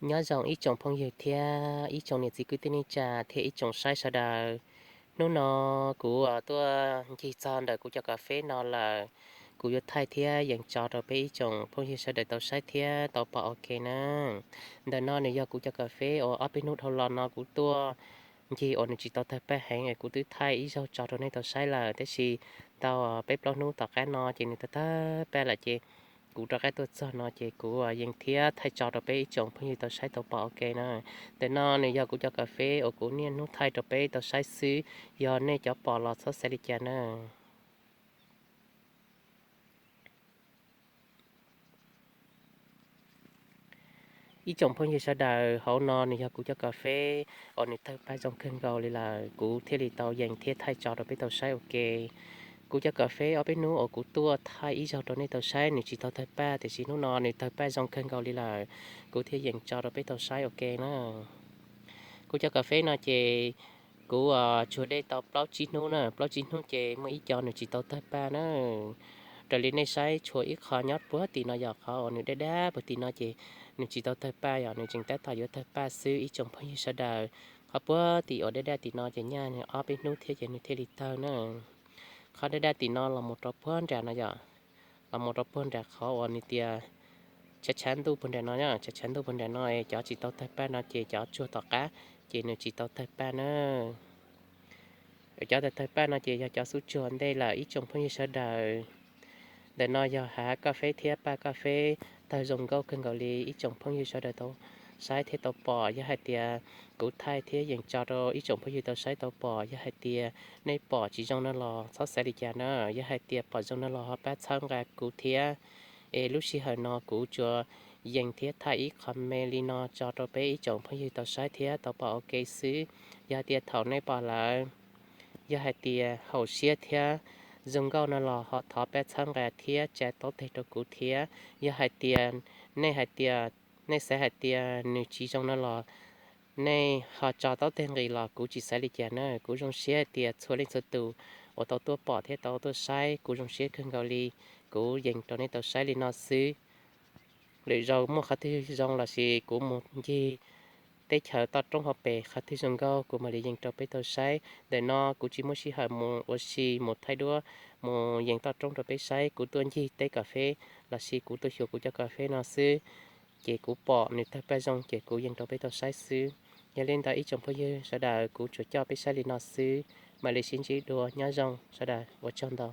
Nyob zoo ib tsoom phooj ywg thiab ib tsoom niam txiv kwv tij neej tsa thiab ib tsoom saib sawv daws. Hnub no kuv tuaj ncig txog ntawm kuv cov kas fes no lawm. Kuv yuav thaij thiab yees tso rau peb ib tsoom phooj ywg sawv daws tau saib thiab tau pom ua ke na. Ntawm no nws yog kuv cov kas fes uas ob peb hnub dhau los no kuv tuaj ncig uas nws tsis tau tawg paj heev es kuv twb thaij ib zaug tso rau nej tau saib lawm, tab sis tau peb plaub hnub tom qab no ces nws tawg tawg paj lawm ces kuv rov qab tuaj txog no ces kuv yees thiab thaij tso rau peb ib tsoom phooj ywg tau saib tau pom ua ke na. Ntawm no nws yog kuv cov kas fes uas kuv niaj hnub thaij rau peb tau saib xwb, yog nej cov pom los txhob xav li cas na. Ib tsoom phooj ywg sawv daws, hauv no nws yog kuv cov kas fes uas nws tawg paj zoo kawg nkaus li lawm, kuv thiaj li tau yees thiab thaij tso rau peb tau saib ua ke. Kuv cov kas fes ob peb hnub uas kuv tuaj thaij ib zaug rau nej tau saib nws tsis tau tawg paj, tiam sis hnub no nws tawg paj zoo kawg nkaus li lawm, kuv thiaj yees tso rau peb tau saib ua ke na. Kuv cov kas fes no ces kuv tsuag dej tau plaub tsib hnub na, plaub tsib hnub ces muaj ib co nws tsis tau tawg paj na. Raws li nej saib tshuav ib qho nyob puag tim no yog qhov uas nws daj daj puag tim no ces nws tsis tau tawg paj, yog nws tseem tab tom yuav tawg paj xwb ib tsoom phooj ywg sawv daws. Qhov puag tim uas daj daj tim no ces nyaj nws ob peb hnub thiab ces nws thiaj li tawg na. Qhov daj daj tim no los mus rau puag nram no yog, los mus rau puag nram qhov uas nws tias tshav tshav ntuj puag nram no, tshav tshav ntuj puag nram no es cov tsis tau tawg paj no ces cov tsuag tom qab ces nws tsis tau tawg paj na. Cov tawg tawg paj no ces yog cov xub tsuag ntej lawm ib tsoom phooj ywg sawv daws. Ntawm no yog hav kas fes thiab paj kas fes tawg zoo nkauj kawg nkaus li ib tsoom phooj ywg sawv daws tau saib thiab tau pom. Yog hais tias kuv thaij thiab yees tso rau ib tsoom phooj ywg tau saib tau pom, yog hais tias nej pom tsis zoo no los txhob xav li cas na. Yog hais tias pom zoo no los ho pab txhawb nqa kuv thiab. Es lub sij hawm no kuv tsuas yees thiab thaij ib qho me li no tso rau peb ib tsoom phooj ywg tau saib thiab tau pom ua ke xwb. Yog hais tias thaum nej pom lawm, yog hais tias haum siab thiab zoo nkauj no los ho thov pab txhawb nqa thiab tsa taub teg rau kuv thiab. Yog hais tias nej hais tias, nej xav hais tias nws tsis zoo no los nej ho tso taub teg nqis los kuv tsis xav li cas na. Kuv zoo siab hais tias txhua leej txhua tus uas tau tuaj pom thiab tau tuaj saib, kuv zoo siab kawg nkaus li. Kuv yees rau nej tau saib li no xwb. Lwm zaus muaj qhov twg zoo lossis kuv mus ncig teb chaws toj roob hauv pes qhov twg zoo nkauj kuv mam li yees rau peb tau saib. Ntawm no kuv tsis muaj sij hawm mus ua si mus thaij duab mus yees toj roob rau peb saib, kuv tuaj ncig teb kas fes lossis kuv tuaj xyuas kuv cov kas fes no xwb. Ces kuv pom nws tawg paj zoo ces kuv yees rau peb tau saib xwb. Yog li ntawd ib tsoom phooj ywg sawv daws, kuv tsuas coj peb saib li no xwb, mam li sib ntsib dua, nyob zoo sawv daws, ua tsaug ntau.